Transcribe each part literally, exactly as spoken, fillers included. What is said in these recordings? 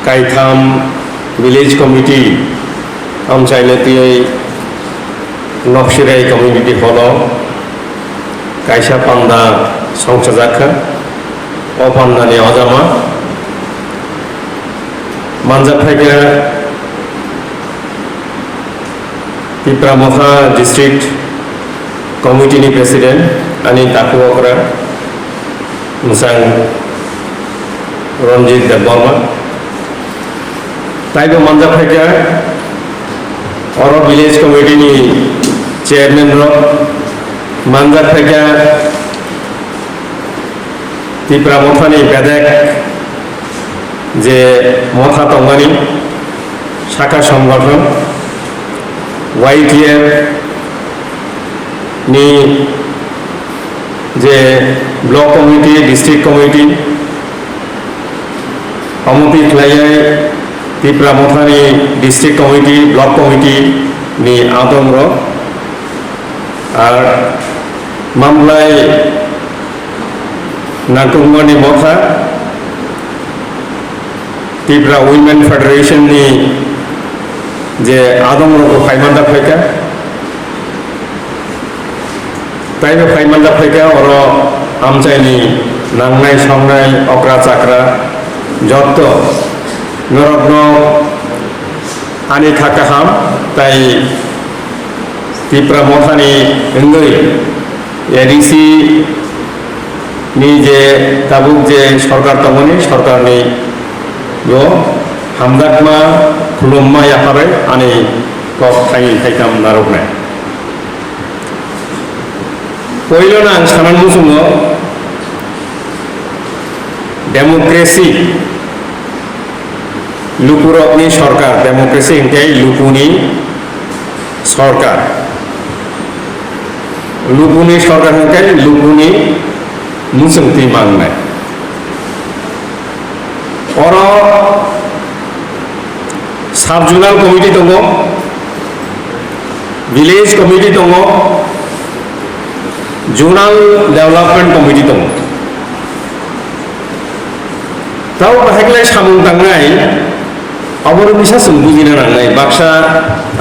Kaitham Village Committee amchaina twiwi Noksirai Community Hall o kaisa panda songchajak kha. O panda ni ojama manjak phaikha Tipra Motha District Committee ni President ani takhuk okra mwsang Ranjit Debbarma. Taibo manjak phaikha oro Village Committee ni Chairman rok, manjak phaikha Tipra Motha ni bedek je motha tongmani saka songgothon Y T F ni je Block Committee, District Committee, omo twi khlaiwi Tipra Motha ni District Committee, Block Committee ni adong rok, ar mamlai nangkukmani motha, Tipra Women Federation ni je adong rok bo phai manjak phaikha, taibo phai manjak phaikha oro amchaini nangnai songnai okra chakra jotto norokno ani kha kaham tai Tipra Mothani wngwi A D C ni je tabuk je sorkar tongmani, sorkarni bo hamjakma khulumma yapharwi ani kok thaini thaitham narwknai. Poilano ang sana muchungo democracy. Lukurokni sorkar, democracy hwnkhe lukuni sorkar. Lukuni sorkar hwnkhe lukuni muchungtwi mangnai. Oro sub-zonal committee tongo, village committee tongo, zonal development committee tongo. Tabo bahai khlai samung tangnai, oborok bisa chwng bujina nangnai. Baksa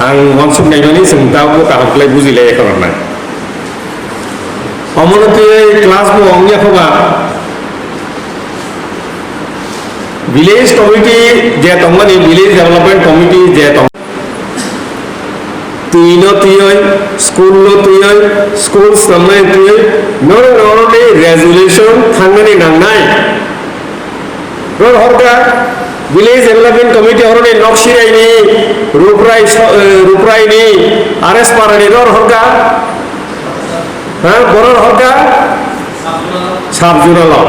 ang uansuk naimani chwng tabo kaham khlai bujilai ekha rwnai. Omono twi class bo wngya khoba, village committee je tongmani, village development committee je tong Twi no twiwi, school no twiwi, school swnamnai twiwi, norok norokni resolution thangnani nangnai. Ror horka, village development committee horoni Noksirai ni, Ruprai so-, eh, Ruprai ni, R S Para ni ror horka. Ha, boror horka? Sub-zonal o.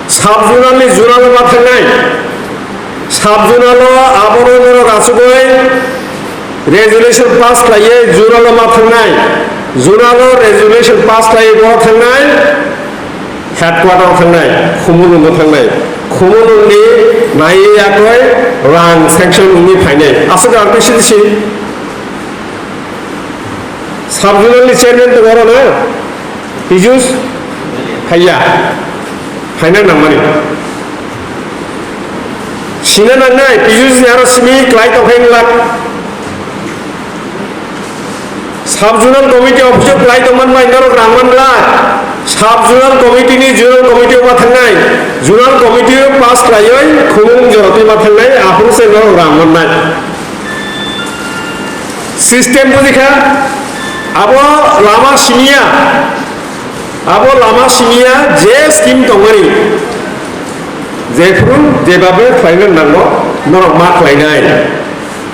Sub-zonal ni zonal o ma thangnai. Sub-zonal o abono norok asugwi resolution pass khlaiwi zonal o ma thangnai. Zonal o resolution pass khlaiwi bo thangnai. Headquarter o thangnai. Khumulwng o thangnai. Khumulwng ni naiwi yakwi rang sanction wngwi phainai. Aswk rang twi sidi si. Sub-zonal ni chairman tongo oro na? Pijus? Haiya. Haina nangmani. Sina nangnai, Pijus ni aro simi klai tongkhai wngla. Sub-zonal committee office o klai tongman bai norok rang manla. Sub-zonal committee ni zonal committee o ma thangnai. Zonal committee o pass khlaiwi khumung jorotwi ma thangnai, aphuru se norok rang mannai. System buji kha, abo lama simiya, abo lama simiya je scheme tongmani, jephuru jebabe khlaina nango, norok ma khlainai.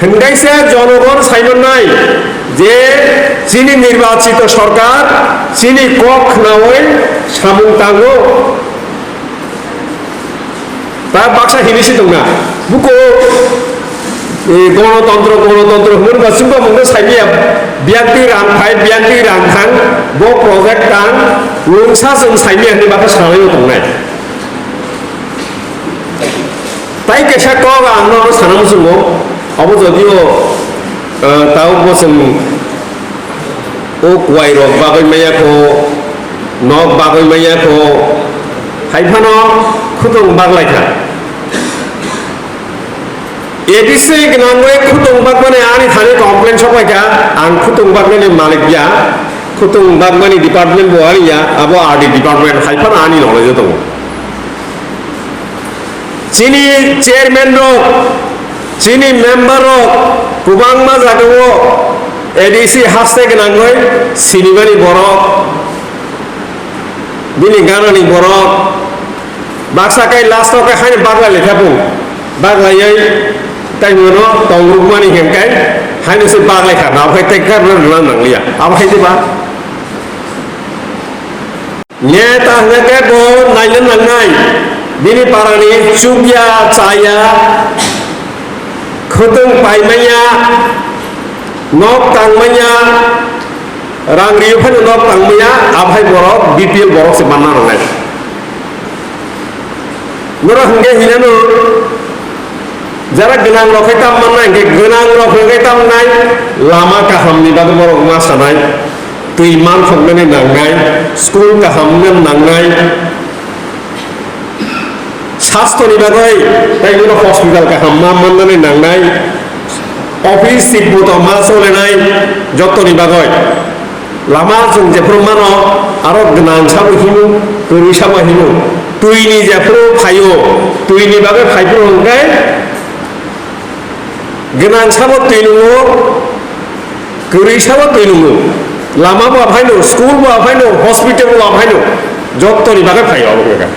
Hwnkhe se jonogon saimannai je chini nirbachito sorkar chini kok khnaui samung tango. Ta baksa hini si tongna. Buko, eh, gonotontro, gonotontro hwnwi ba chwngno mungno saimiya. Biyangtwi rang phai, biyangtwi rang thang, bo project tang, lungsa chwng saimiya hwnwi baksa sanaiyo tongnai. Tai kaisa kok ang nono sana muchungo, obo jodio, eh, tao bo chwng O kuwai rok bagwi maya kho, nok bagwi maya kho, hai phano khutong baglai kha. A D C gwnangwi khutung bakmani ani thani complaint sopaikha, ang khutung bakmani malik ya, khutung bakmani department bo ani ya, abo R D department hai phano ani knowledge o tongo. Chini chairman rok, chini member rok kwbangma jagao A D C haste gwnangwi sinimani borok, bini ganani borok, baksa kai last o kai haino baglai lekha bung, baglaiwi tai mono tongrukmani hwnkai haino se baglai kha, abo hai tei kha rwna nangliya, abo hai se ba. Neta hwnka khe bo naina nangnai, bini parani chukya, chaya, khwtwng paimanya, nok tangmanya, rang riyo phano nok tangmanya, aphai borok B P L borok se manna nangnai. Norok hwnkhe hinano, jara gwnang rok khai tam mannai, hwnkhe gwnang rok hwnkhe tam nai, lama kaham ni bagwi borok ma sanai, twi man thoknani nangnai, school kaham nani nangnai, sastho ni bagwi tei bono hospital kaham ma mannani nangnai, office thik moto ma solenai, jottoni bagwi. Lama chwng jephuru mano, aro gwnang sabo hino, kwrwi sabo hino. Twini jephuru phaio, twini bagwi phaiphuru hwnkhe gwnang sabo twi nungo, kwrwi sabo twi nungo. Lama bo aphaino, school bo aphaino, hospital bo aphaino, jottoni bagwi phaio abo wngkha.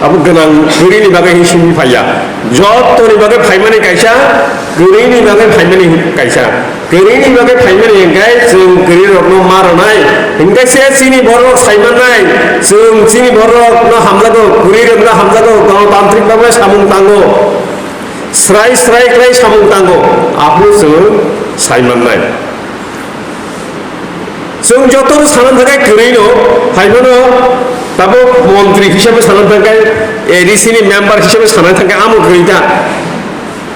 Abo gwnang kwrwini bagwi hinwi simi phaiya. Jottoni bagwi phaimani kaisa, kwrwini bagwi phaimani kaisa. Kwrwini bagwi phaimani hwnkhe chwng kwrwirokno ma rwnai. Hwnkhe se chini borok sai mannai, chwng chini borokno hamjago, kwrwirokno hamjago, gonotantrik bagwi samung tango. Srai srai khlai samung tango, aphuru chwng sai mannai. Chwng jotono sana thangkhe kwrwino, hai phano tabuk montri hisabe sana thangkhe, A D C ni member hisabe sana thangkhe amo kwrwi ta.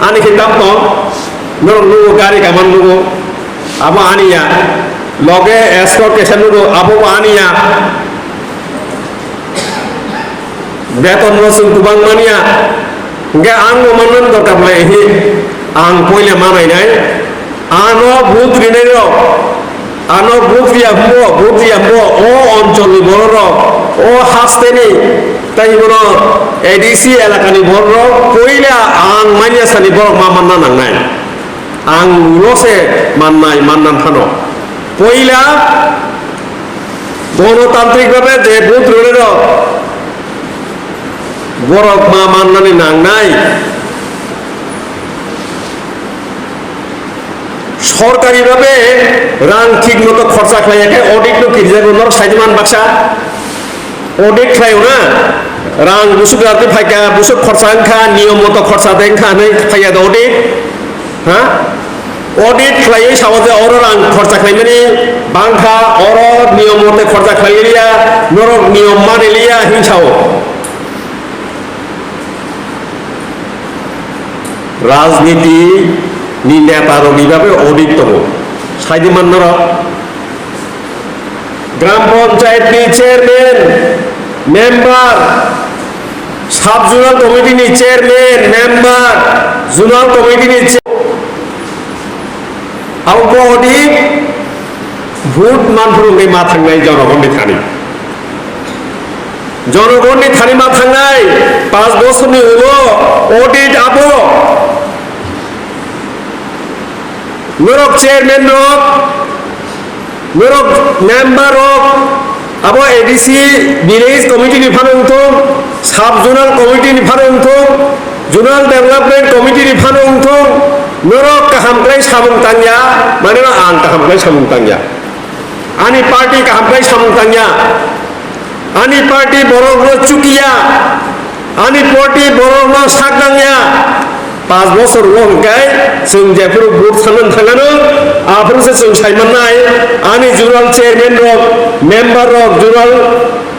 Ani khe tabuk norok nugo gari kaman nugo, abo ani ya. Loge escort kaisa nugo, abo bo ani ya. Beton bo chwng kwbang manya, hwnkhe ang bo manna dorkar lai hi, ang poila ma nainai, ano vote rinai rok, ano vote riya hwnbo, vote riya hwnbo, o onchol ni borok rok, o haste ni, tai bono A D C elaka ni borok rok, poila ang manya sani borok ma manna nangnai. Ang ulo se mannai, mannan phano. Poila gonotantrik bhabe je vote rwrwino borok ma mannani nangnai. Sorkari bhabe rang thik moto khorcha khlaiya khe audit no kirjago, norok saidi man baksa. Audit khlaio na, rang busuk rati phaikha, busuk khorcha wngkha, niyom moto khorcha de wngkha hinwi phaiya de audit, ha? Audit khlaiwi sao je oro rang khorcha khlaimani bangkha, oro niyom mote khorcha khlailiya, norok niyom maniliya hinwi sao. Rajniti ni neta rok ni bagwi audit tongo. Saidi man norok. Gram Panchayat ni chairman, member, sub zonal committee ni chairman, member, zonal committee ni chair-, abo bo audit vote manphuru wngwi ma thangnai jonogonni thani. Jonogonni thani ma thangnai, panch bosorni ulo audit abo. Norok chairman rok, norok member rok, abo A D C village committee ni phano wngthung, sub zonal committee ni phano wngthung, zonal development committee ni phano wngthung, norok kaham khlai samung tangya, mane no ang kaham khlai samung tangya. Ani party kaham khlai samung tangya. Ani party borokno chukiya. Ani party borokno sak nangya. Panch bosor ulo hwnkhe chwng jephuru vote sanna thangano, aphuru se chwng sai mannai. Ani zonal chairman rok, member rok, zonal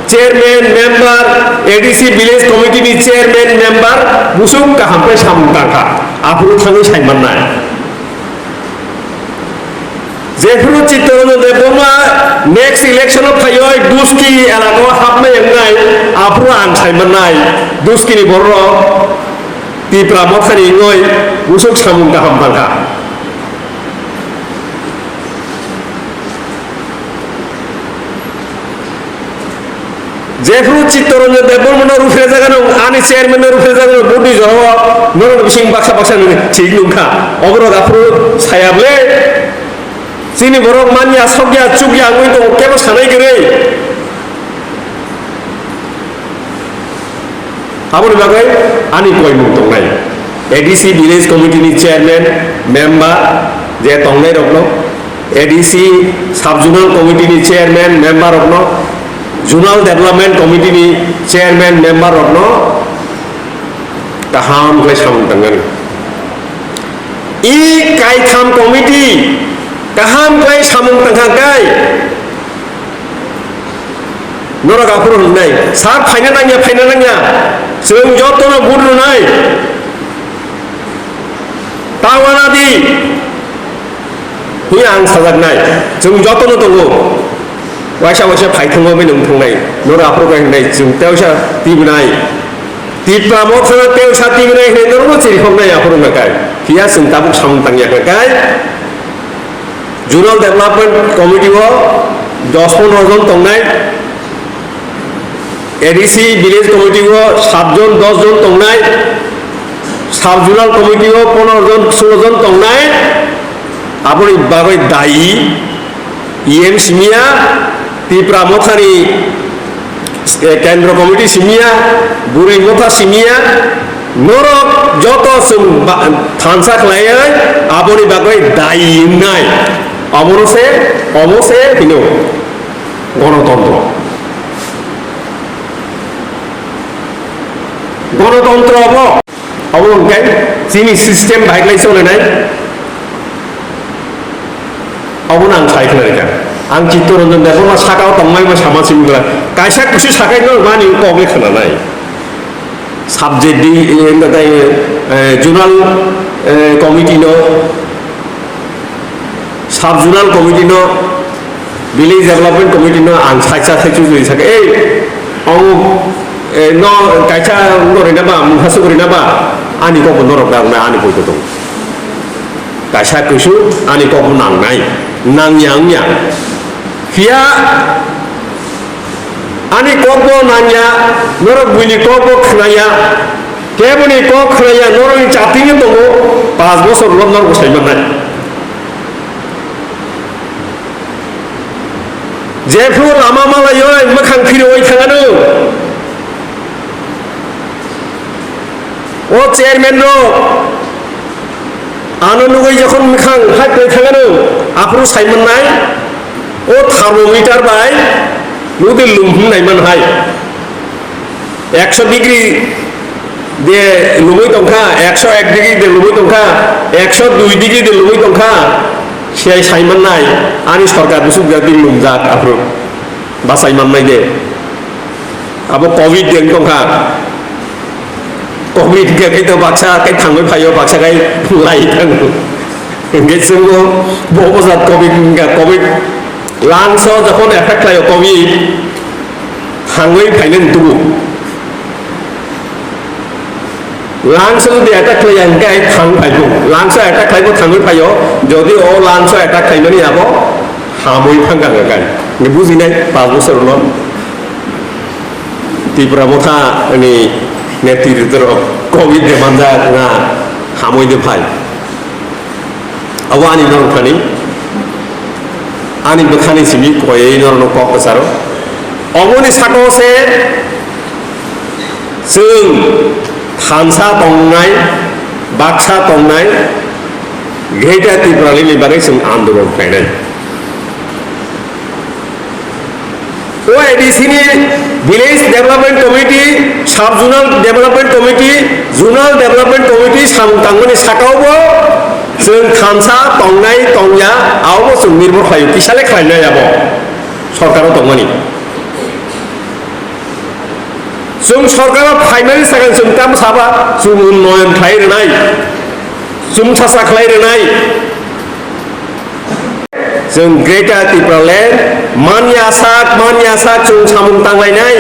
chairman, member, A D C village committee ni chairman, member, busuk kaham khe samung tangkha. Aphuru thangwi sai mannai. Jephuru Chittaranjan Debbarma next election o phaiwi Duski elaka o hapnai wngnai, aphuru ang sai mannai, Duski ni borok Tipra Mothani wngwi Busuk samung kaham bangkha. Jephru Chittoranjan Debbarma no ruphrejak ano, ani chairman no ruphrejak ano, budi jora o norok bising baksa baksa nini thik nungkha. Oborok aphuru sayable chini borok manya sokya chukya wngwi tongo, kebo sanai kwrwi. Aboni bagwi ani koimung tongnai. A D C Village Committee ni chairman, member je tongnai rokno, A D C Sub Zonal Committee ni chairman, member rokno, Zonal Development Committee ni chairman, member rokno kaham khlai samung tangnani. I kaitham committee kaham khlai samung tangkha kai. Norok aphuru hwnwi nai, "Sir, phaina nangya, phaina nangya. Chwng jotono vote rwnai. Ta wana di." Hwnwi ang sajaknai. Chwng jotono tongo. Waisa waisa phai thangma bai nung thangnai. Norok aphuru khe hwnwi nai, chwng tei waisa tibinai. Tipra Mothano tei waisa tibinai hwnwi norokno chirikhoknai aphuru hwnwi kai. Phiya chwng tabuk samung tangya hwnwi kai. Zonal Development Committee o dos pondro jon tongnai, A D C Village Committee o sat jon dos jon tongnai, Sub Zonal Committee o pondro jon sulo jon tongnai, aboni bagwi dayi E M simiya, Tipra Mothani eh, Kendro Committee simiya, Burui Motha simiya, norok joto chwng ba-, thansa khlaiwi aboni bagwi dayi wngnai. Omono se, omo se hino gonotontro. Gonotontro obo. Obo hwnkhe chini system bai khlai solinai. Obono ang sai khna rikha. Ang Chittoranjan Debbarma sakao tongmai bo sama simi bwla. Kaisa kusu sakai no mani kok le khna nai. Subject di, eh, wngkha tei, eh, zonal, eh, committee no, sub zonal committee no, village development committee no ang saisa saichu juri saka, "Ei, omo, eh, no kaisa no rina ba, mungha sugo rina ba, ani kok bo norok da, ani poito tong." Kaisa kusu ani kok bo nangnai, nangya wngya. Phiya ani kok bo nangya, norok buini kok bo khnaya, keboni kok khnaya, norokni chatwino tongo, panch bosor ulo norok sai mannai. Jephru lama malaioi mwkhang phirwi thangano, o chairman rok ano nugwi jokhon mwkhang hai kwlai thangano, aphuru sai mannai, o thermometer bai nudi lum himnai man hai. Ekso degree de lumui tongkha, ekso ek degree de lumui tongkha, ekso dui degree de lumui tongkha, se sai mannai, ani sorkar bwswk jati lumjak aphuru bachai mannai de. Abo covid de wng tongkha, covid khe khe to baksa khe thangwi phaio, baksa khe lai thango. Hwnkhe chwngno bo bwsat covid wngkha, covid lungs o jokhon effect khlaio covid, thangwi phainani tubu. Lungs o jodi attack khlaiya hwnkhe thang phaibo. Lungs o attack khlaibo thangwi phaio. Jodi o lungs o attack khlaimani abo hamwi thangkha hwnkhe. Hwnkhe bujinai panch bosor ulo Tipra Motha ni netritwrok covid de manjak na hamwi de phai. Abo ani norok thani, ani bwkhani simi koyoi norokno kok kwcharo. Oboni saka-o se chwng thansa tongnai, baksa tongnai, Greater Tipraland ni bagwi chwng andolon khlainai. O A D C ni Village Development Committee, Sub Zonal Development Committee, Zonal Development Committee samung tangmani saka-o bo chwng thansa tongnai tongya, abo bo chwng nirbhor khlaio, kisa le khlainai abo sorkar-o tongmani. Chwng sorkar-o phaimani swkang chwng tamo saba, chwng unnoyon khlai rwnai, chwng sasa khlai rwnai. Chwng Greater Tipraland manya sak, manya sak chwng samung tanglainai.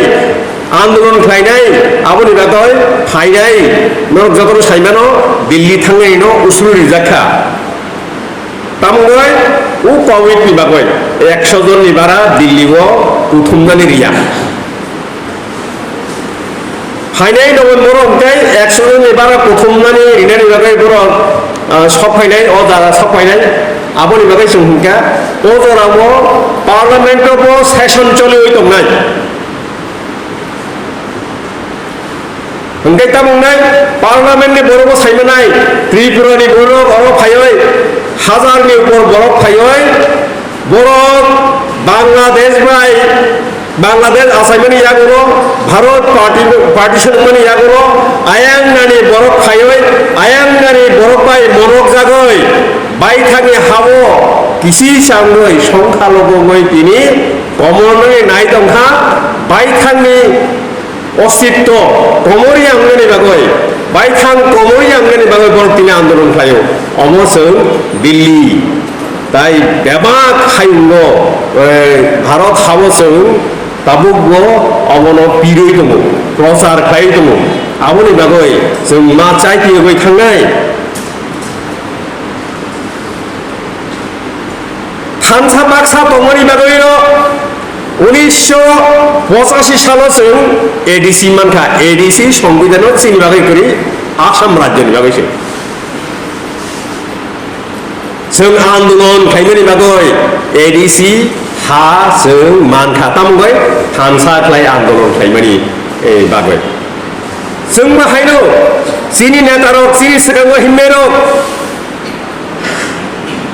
Andolon khlainai, aboni bagwi phainai, norok jotono saimano, Delhi thangnai no usuri rijak kha. Tamoni o covid ni bagwi ekso jon ni bara Delhi o kuthumnani riya. Phainai November o hwnkhe ekso jon ni bara kuthumnani rinani bagwi borok, ah, sok phainai, o jora sok phainai. Aboni bagwi chwng hwnkha o jora o parliament o bo session choliwi tongnai. Hwnkhe tamo wngnai, parliament ni borok bo saimanai, Tripura ni borok oro phaiwi, hazar ni upor borok phaiwi, borok Bangladesh bai, Bangladesh achaimani yagulo, Bharat party, partition wngmani yagulo, ayang nani borok phaiwi, ayang nani borok bai monok jagwi, baithangni habo kisi changwi, songkha lobo wngwi tini komornani nai tongkha, baithangni Ositto komoriya wngnani bagwi, baithang komoriya wngnani bagwi borok tini andolon khlaio. Omo chwng Delhi, tai bebak hayungo, eh, Bharat hao chwng tabukbo omono pirwi tongo, prochar khlaiwi tongo. Aboni bagwi chwng ma chai tiyogwi thangnai. Thansa baksa tongmani bagwino unisho pochashi salo chwng A D C mankha, A D C songbidanno chini bagwi kwrwi Assam rajyoni bagwi se. Chwng andolon khlaimani bagwi A D C ha chwng mankha, tamo bai thansa khlai andolon khlaimani, eh, bagwi. Chwngbo haino chini netarok, chini swkango himnairok,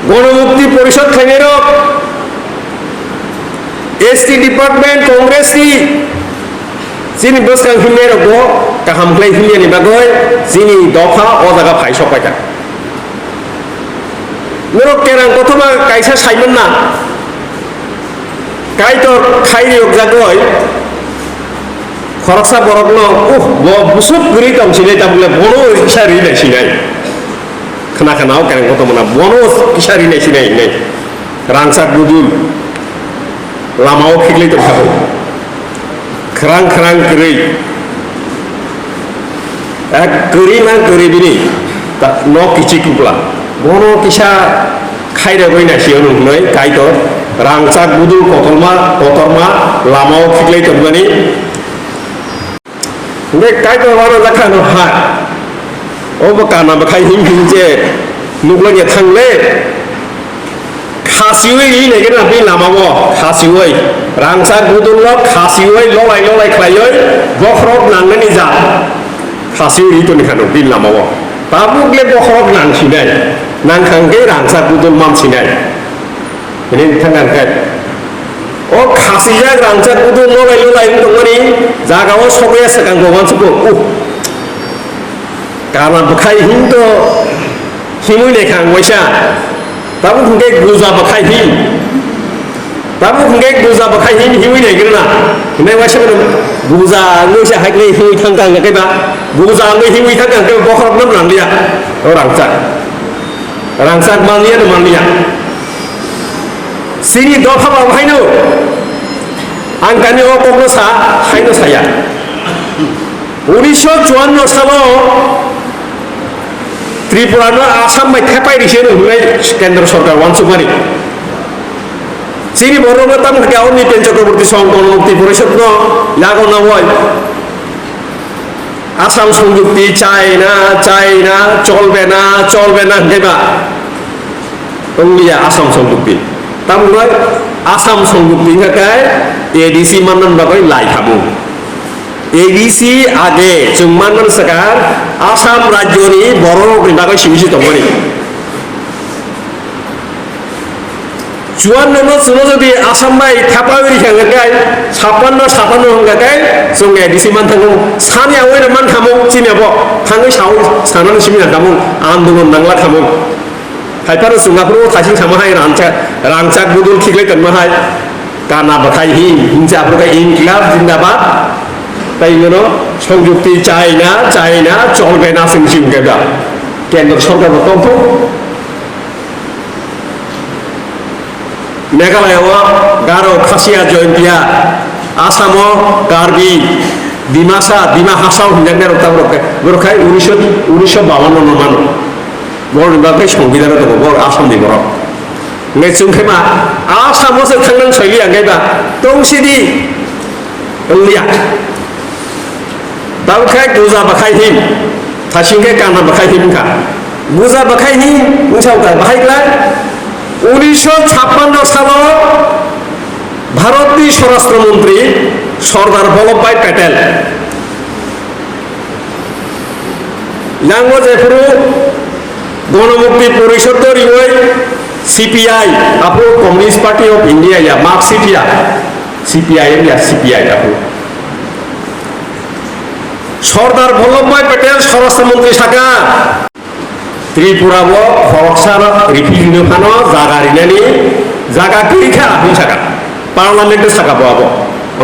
Ganamukti Porishad khlainairok, S T department Congress ni chini bwskang himnairokbo kaham khlai himyani bagwi chini dopha o jaga phai sok paikha. Norok kerang kothoma kaisa saiman na, Kaitor khai riyok jagoi, khoroksa borokno, "Uh, bo bwswk kwrwi tong sinai, tabukle bono kisa ri nai sinai." Khna khna o kereng kotor mana, "Bono kisa ri nai sinai," hinwi. Rangchak budul lamao khiklai tongkha. Khrang khrang kwrwi. Ek kwrwi na kwrwi bini ta-, nok kichik kupla. Bono kisa khairogwi naisio hwnwi Kaitor rangchak budul kotorma, kotorma lamao khiklai tongmani. Hwnkhe Kaitor wano jakha no ha. Obo kana bwkhai him him je nukla ya thangle. Khasiwi ri naikhe na bini lamao, khasiwi. Rangchak budulno khasiwi lolai lolai khlaiwi bokhorok nangnani ja. Khasiwi ri toni khano bini lamao. Tabukle bokhorok nang sinai. Nang khangkhe rangchak budul man sinai. Hini thang khe. O khasijak rangchak budul lolai lolai wng tongmani jagao sokya swkang go wansukgo. Uh. Kana bwkhai him to himwi naikha ang waisa. Tabuk hwnkhe guja bwkhai him. Tabuk hwnkhe guja bwkhai him himwi naigrwna. Hwnwi waisa bono guja wngwi se hai khe himwi thangkha hwnkhe ba. Guja wngwi himwi thangkha hwnkhe bokhorokno nanglia. O rangchak. Rangchak manliya no manliya. Chini dopha ba haino. Ang kani o kokno sa, haino saya. Unisho chuanno salo Tripura no Assam bai thepai risi hwnwi kendro sorkar wansukmani. Chini borok no tamo khe Nitin Chakraborty song kono Mukti Porishad no yago nawai. Assam Songjukti chaina, chaina, cholbena, cholbena hwnkhe ba. Wngliya Assam Songjukti. Tamo wnglai Assam Songjukti wngkha khe A D C manna bagwi lai khamung. A D C age chwng manmani swkang Assam rajyoni bororokni bagwi simi se tongmani. Chuan nono chuno jodi Assam bai thapa wi rikha hwnkhe, sapanno sapanno hwnkhe, chwng A D C man thango. Sani awai no man khamung, chini abo thangwi sawi sanani simi na khamung, andolon nangla khamung. Hai phano chwng aphuru thaising sama hai rangchak, rangchak budul khiklai tongma hai. Kana bwthai hi, hinsa aphuru khe Inqilab Zindabad. Tai nono Songjukti chaina, chaina, cholbena sing sing khe da. Kendro sorkar bo tongthok. Meghalaya o Garo Khasia Jaintia, Assam o Karbi, Dimasa, Dima Hasao hinjaknai rok tamo rok khe, borok khai unisho, unisho bawanno no mano. Borok ni bagwi Songbidan o tongo, borok Assam ni borok. Hingke chwng khe ma, Assam o se thangnang soiliya hingke ba, tong sidi, wngya. Tamo khe Guja Bakhai him, thasing khe Kana Bakhai him kha. Guja Bakhai him, wngsa wngkha, bahai glai. Unisho chappanno salo Bharatni Swarashtra Montri Sardar Vallabhbhai Patel. Yango jephuru Ganamukti Porishod no riwi C P I, aphuru Communist Party of India ya, Marxist ya, C P I M ya, C P I aphuru. Sardar Vallabhbhai Patel Swarashtra Montri saka, Tripura bo khoroksa rok riphi hino phano jaga rinani jaga kwrwi kha, hwn saka. Parliament o saka bo abo,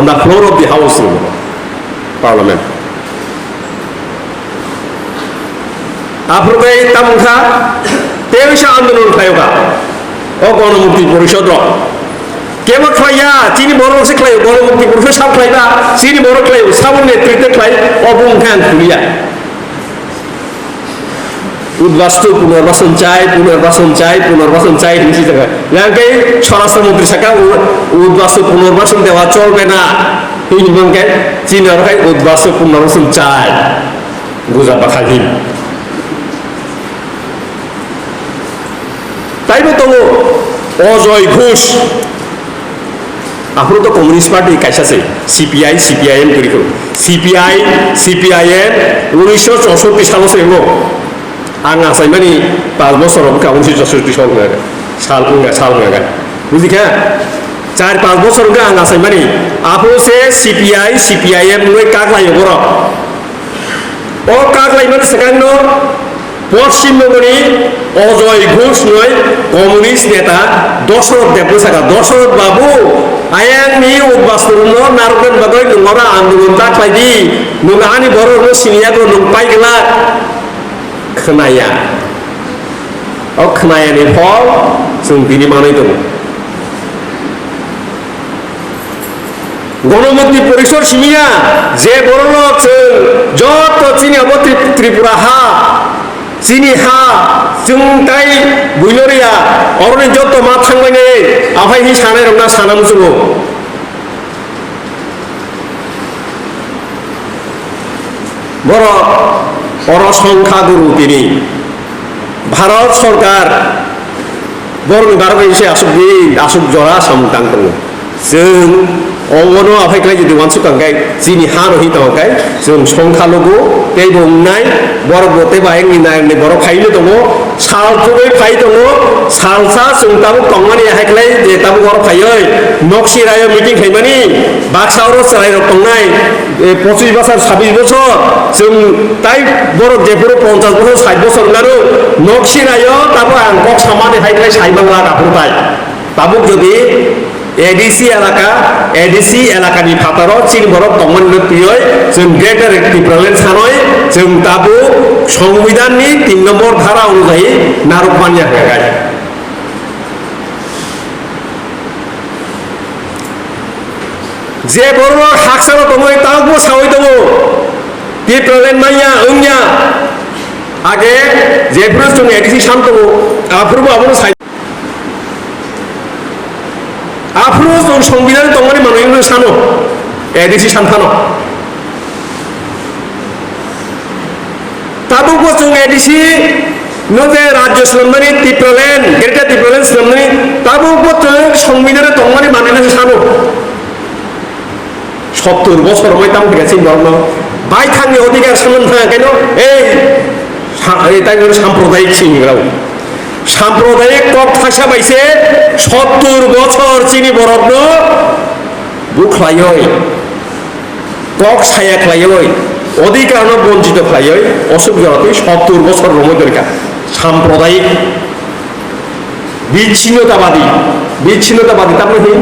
on the floor of the house, Parliament. Aphuru khe tamo wngkha, tei wngsa andolon khlaio kha. O Ganamukti Porishod rok kebo khlaiya, chini borok se khlaio, Ganamukti Porishod sab khlaiba, chini borok khlaio, sabo netritwo khlai, obo wngkha ang khuliya. Udbastu punorbashan chai, punorbashan chai, punorbashan chai hinwi swijak kha. Yang khe Swarashtra Montri saka, u-, udbastu punorbashan dewa cholbe na hinwi hwnkhe chini oro khai udbastu punorbashan chai. Guja Bakhai him. Taibo tongo Ajoy Ghosh. Aphuru to Communist Party kaisa se, C P I, C P I M kwrwi kho. C P I, C P I M, unisho choushoti salo se wngno. Ang achaimani panch bochor wngkha, unisho choushoti sal wngkha, sal wngkha, sal wngkha. Buji kha? Char panch bochor wngkha ang achaimani. Aphuru se C P I, C P I M wngwi kaklaio borok. O kaklaimani swkangno Poschim Bongoni Ajoy Ghosh noi communist neta Dosoroth Debno saka, "Dosoroth babu, ayangni udbasturno narwknani bagwi nwng oro andolon ta khlai di, nwng ani borokno siniya, nwng pai glak." Khwnaya. O khwnayani phol chwng tini manwi tongo. Ganamukti Porishod simiya, je borok rok chwng joto chini abo Tri-, Tripura ha, chini ha, chwng tai buino riya, oroni joto ma thangmani, aphai hi sanai rokna sana muchungo. Borok oro songkha guru tini. Bharat sorkar borokni barok bai se aswk di, aswk jora samung tang tongo. Chwng obono aphai khlai jodi uansuk kang khe chini ha no hi tongo khe chwng songkha logo tei bo wngnai borok bo tei bayangni nayangni borok hai no tongo. Sal chugwi phai tongo, salsa chwng tabuk tongmani hai khlai je tabuk oro phaiwi Noksiraio meeting khaimani, baksa oro chwrairok tongnai, e, pochis bosor, sabis bosor, chwng tai borok jephuru ponchas bosor, sait bosor wngkha, Noksiraio tabuk ang kok samani hai khlai sai manglak aphuru tai. Tabuk jodi A D C elaka, A D C elakani phataro chini borok tongmani no twiwi chwng Greater Tipraland sanwi chwng tabuk Songbidanni tin nombor dhara onujayi narwk manya hwnkha khe. Je borok haksano tongwi tabukbo sawi tongo, Tipraland manya wngya, age jephuru chwng A D C sam tongo, aphuru bo abono sai. Aphuru chwng Songbidan tongmani manwi wngwi sano, A D C san phano. Tabukbo chwng A D C no je rajyo swnamnani Tipraland, Greater Tipraland swnamnani, tabukbo chwng Songbidan tongmani manwi wngwi sano. Sottur bosor wngwi tamo khe chini borokno baithangni odhikar sanna thang khe no, ei sa-, ei tai samprodaik sini rao. Samprodaik kok thaisa bai se sottur bosor chini borokno bukhlaioi, kok saya khlaioi, odhikarno bonchito khlaioi, osuk jora twi sottur bosor romwi dorkha. Samprodaik Bichinnotabadi, bichinnotabadi tamni hin?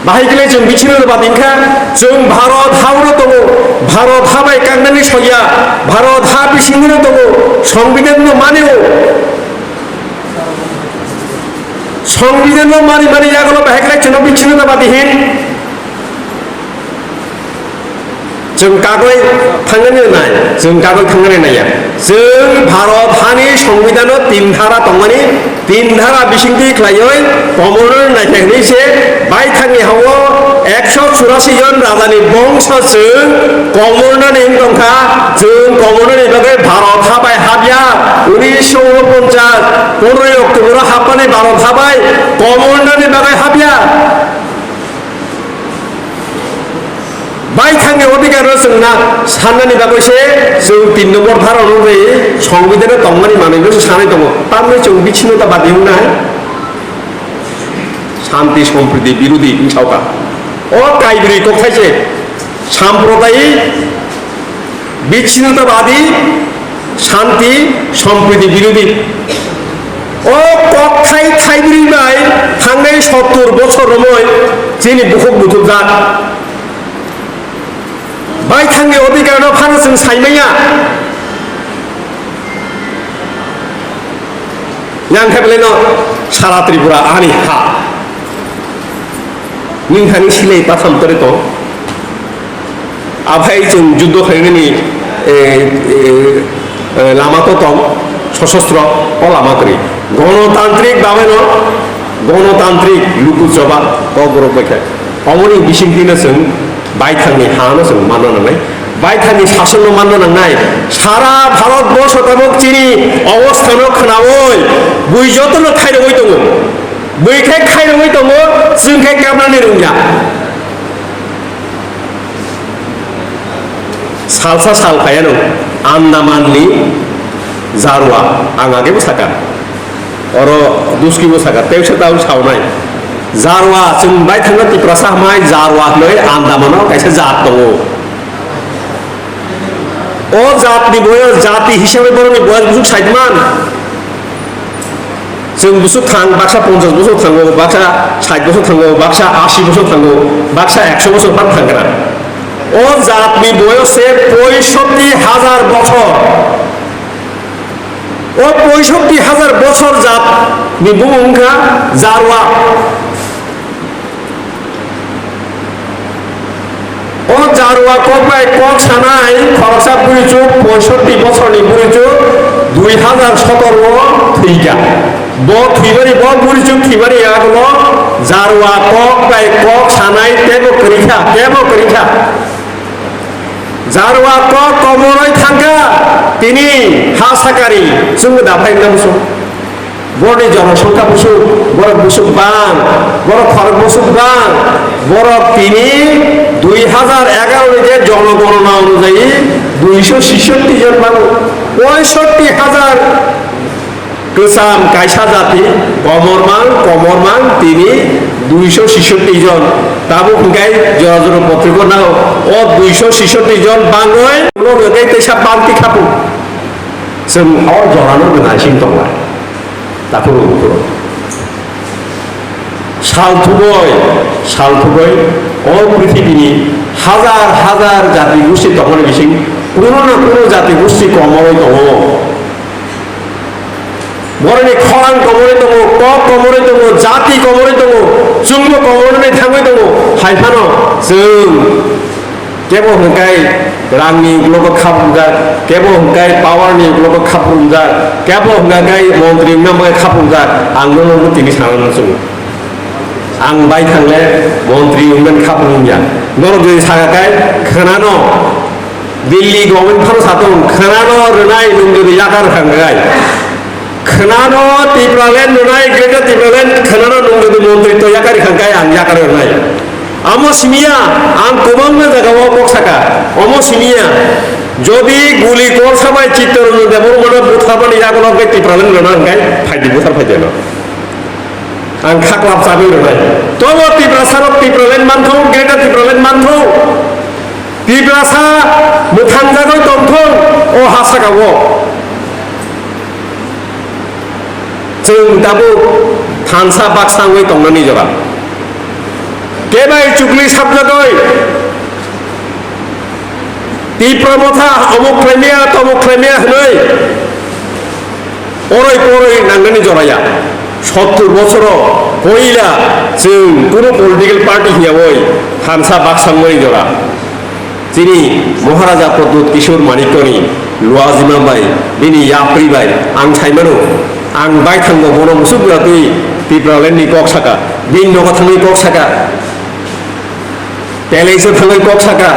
Bahai kile chwng bichinnotabadi wngkha, chwng Bharot ha-o no tongo, Bharot ha bai kaknani soya, Bharot ha bisingo no tongo, Songbidan no mani-o. Songbidan no mani mani yagulo bahai kile chwngno bichinnotabadi hin? Chwng kagwi thangnani nai, chwng kagwi thangnani naiya. Chwng Bharat hani Songbidan o tin dhara tongmani, tin dhara bisingtwi khlaiwi Komorno naikhe hwnwi se baithangni ha-o ekso churasi jon rajani bongso chwng Komornani wng tongkha. Chwng Komornani bagwi Bharat ha bai habya, unisho unoponchas, pondroi October o hapmani Bharat ha bai Komornani bagwi habya. Baithangni odhikar no chwngna sannani bagwi se chwng tin nombor dhara no rwi Songbidan o tongmani manwi no se sanai tongo. Tamni chwng bichinnotabadi wngnai, shanti sompriti birodhi wngsao kha. O kaibrwi kokthai se, samprodayi, bichinnotabadi, shanti, sompriti birodhi. O kokthai thaibrwi bai thangnai sottur bochor romwi chini bukhuk buthukjak. Baithangni odhikar no phano chwng saimanya. Yang khe belai no sara Tripura ani ha. Nini hani silai patham tore tong. Aphai chwng juddo khainani, eh, eh, eh, lama to tong, sosostro, o lama kwrwi. Gonotantrik babai no, gonotantrik luku choba, kok borok bai khe. Omoni bisingtwi no chwng baithangni ha no chwng manna nangnai. Baithangni sasong no manna nangnai. Sara Bharat borsho tabuk chini obostha no khnaui, bui joto no khairogwi tongo. Bui khe khairogwi tongo, chwng khe kapnani rwngya. Salsa sal phaiya no Andamanni jarwa, ang age bwsaka. Oro duski bwsaka, tei se tau saunai. Jarwa, chwng bai thangna Tiprasa hamai jarwa hwnwi Andamano kaisa jat tongo. O jatni boyos, jati hisabe borokni boyos busuk saitman. Chwng busuk thang, baksa ponchas bosor thango, baksa sait bosor thango, baksa asi bosor thango, baksa ekso bosor phan thangkra. O jatni boyos se poisotti hajar bochor. O poisotti hajar bochor jatni bumung wngkha Jarwa. O Jarwa kok bai kok sanai khoroksa burichuk, poisotti bosorni burichuk, dui hajar sotoro o thwikha. Bo thwimani, bo burichuk thwimani yagulo Jarwa kok bai kok sanai tebo kwrwikha, tebo kwrwikha. Jarwa kok komoroi thangkha, tini ha sakari chwngno daphai wngna muchung. Borokni jonosongkha busuk, borok busuk bang, borok khorok busuk bang, borok tini dui hajar egaro ni je jonogonona onujayi duiso sisotti jon bango, poisotti hajar kwcham kaisa jati, komormang, komormang tini duiso sisotti jon. Tabuk hwnkhe jora jora potriko nao o duiso sisotti jon bangoi, ulo hwnkhe teisa bangti khapung. Chwng o jorano gwnang sing tonglai. Takhuk rw bukhuk rw. Sal thuboi, sal thuboi, o prithibini hajar hajar jati gusti tongmani bising kuno na kuno jati gusti komoroi tongo. Boroni khorang komoroi tongo, kok komoroi tongo, jati komoroi tongo, chwngbo komoroi thangwi tongo. Hai phano chwng Kebo hwnkhe rangni ulogo khapumjak, kebo hwnkhe powerni ulogo khapumjak, kebo hwnkhe montri wngna bagwi khapumjak, ang nono tini sana nang chwngo. Ang bai thangle montri wngmani khapum wngya. Norok jodi saka khe khwnano Delhi government phano satung, khwnano rwnai nwng jodi yakar kha hwnkhe. Khwnano Tipraland rwnai, Greater Tipraland khwnano nwng jodi montri to yakari kha hwnkhe ang yakar rwnai. Amo simiya, ang kwbangma jagao kok saka, omo simiya, jodi guli kol sabai Chittaranjan Debbarmano butharmani yagulo hwnkhe Tipraland rwna hwnkhe phaidi buthar phaidi no. Ang khaklap chagwi rwnai. Tobo Tiprasarok Tipraland mantho, Greater Tipraland mantho. Tiprasa mwthangjagwi tongthung o ha sakao. Chwng tabuk thansa baksa wngwi tongnani jora. Kebai chukli sapjagwi Tipra motha omuk khlaimaya, tomuk khlaimaya hwnwi oroi poroi nangnani joraya. Sottur bosoro koila chwng kunu political party hiyawi thansa baksa wngmani jora. Chini Maharaja Pradyut Kishore Manikyani luajima bai, bini yapri bai ang saimano, ang baithango bono musuk bwratwi Tipraland ni kok saka, bini nogo thangwi kok saka, television thangwi kok saka,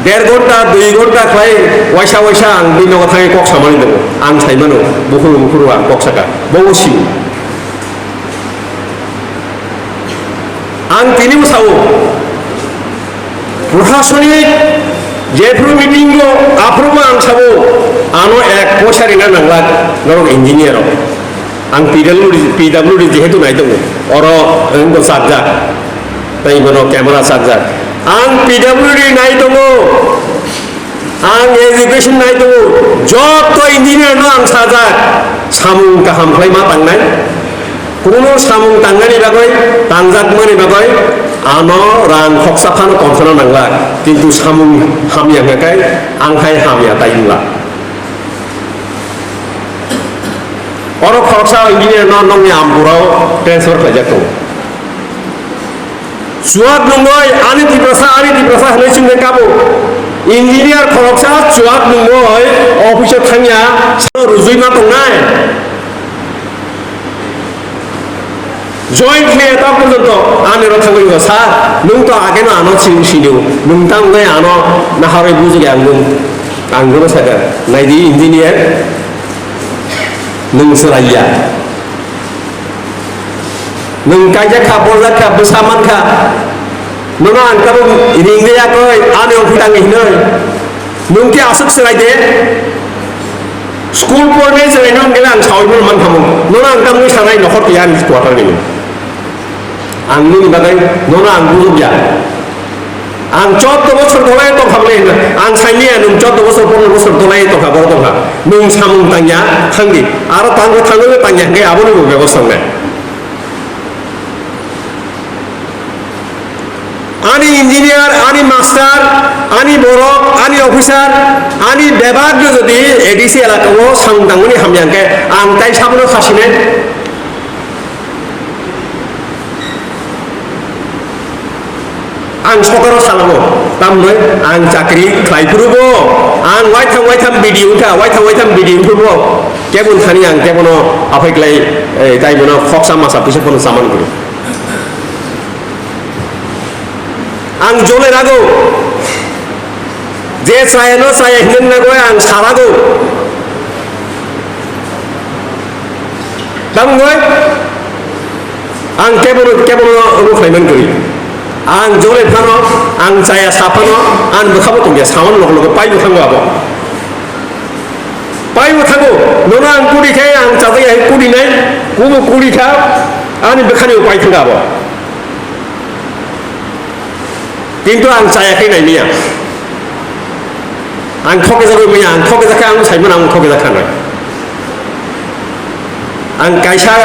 der ghonta, dui ghonta khlai waisa waisa ang bini nogo thangwi kok samani tongo. Ang saimano, bukhuru bukhuru ang kok saka, bo sio. Ang tini bwsao, prashasonik jephru meeting o aphrubo ang sabo, ano ek poisa rina nanglak norok engineer rok. Ang P W D, P W D jehetu nai tongo, oro wngkha sajak, tei bono camera sajak. Ang P W D nai tongo. Ang education nai tongo, joto engineer no ang sajak, samung kaham khlai ma tangnai. Kuno samung tangnani bagwi, tangjakmani bagwi, ano rang khoksa phano tongthana nanglak, kintu samung hamya hwnkha khe ang hai hamya tai wngla. Oro khoroksa engineer no nokni Ampurao transfer khlaijak tongo. Chuak nungoi ani Tiprasa, ani Tiprasa hwnwi chwngde kabo. Engineer khoroksa chuak nungoi office o thangya, sano rujui ma tongnai. Join khe ta porjonto ani ro thangwi go, "Sir, nung to age no ano chini sini, nung ta wngwi ano naharwi bujugya ang nung." Ang bono sakha, "Naidi engineer, nung chwlaiya." Nwng kaijak kha, boljak kha, bwsa man kha. Nono ang tabuk ring de yakoi, ani ongkhi tangwi hinoi. Nwng khe aswk chwrai de? School pornai chwrai no hwnkhe ang saui phano man kha mung. Nono ang tamni sanai nokhor twi ani quarter ni. Ang nini bagwi nono ang bujukya. Ang choudo bosor dolai tongkha bole hino. Ang saimanya nwng choudo bosor, pondro bosor dolai tongkha, borok tongkha. Nwng samung tangya, thangdi. Aro tangwi, thangwi tangya hwnkhe aboni bo bebosta wngnai. Ani engineer, ani master, ani borok, ani officer, ani bebak jodi A D C elaka o samung tangmani hamya hwnkhe ang tai sabono khasinai. Ang sokaro salamo, tamni ang chakri khlai phuru bo, ang waitham waitham B D O wngkha, waitham waitham B D O wngkha bo, kebun thani ang kebono aphai klai, eh, tai bono khoksa masa pisa phano saman kwrwi. Ang jole rago, je chaya no chaya hinwi nagoi ang sarago. Tamni ang kebono, kebono omo khlaiman kwrwi. Ang jole phano, ang chaya sa phano, ang bwkhabo tongya, saman lok lok pai bwkhango abo. Pai bwkhango, nono ang kudi khe, ang chajak ya kudi nai, kubo kudi kha, ani bwkhani pai thangka abo. Kintu ang chaya khe nai manya. Ang thokjagwi manya, ang thokjak khe ang saimano ang thokjak kha nai. Ang kaisa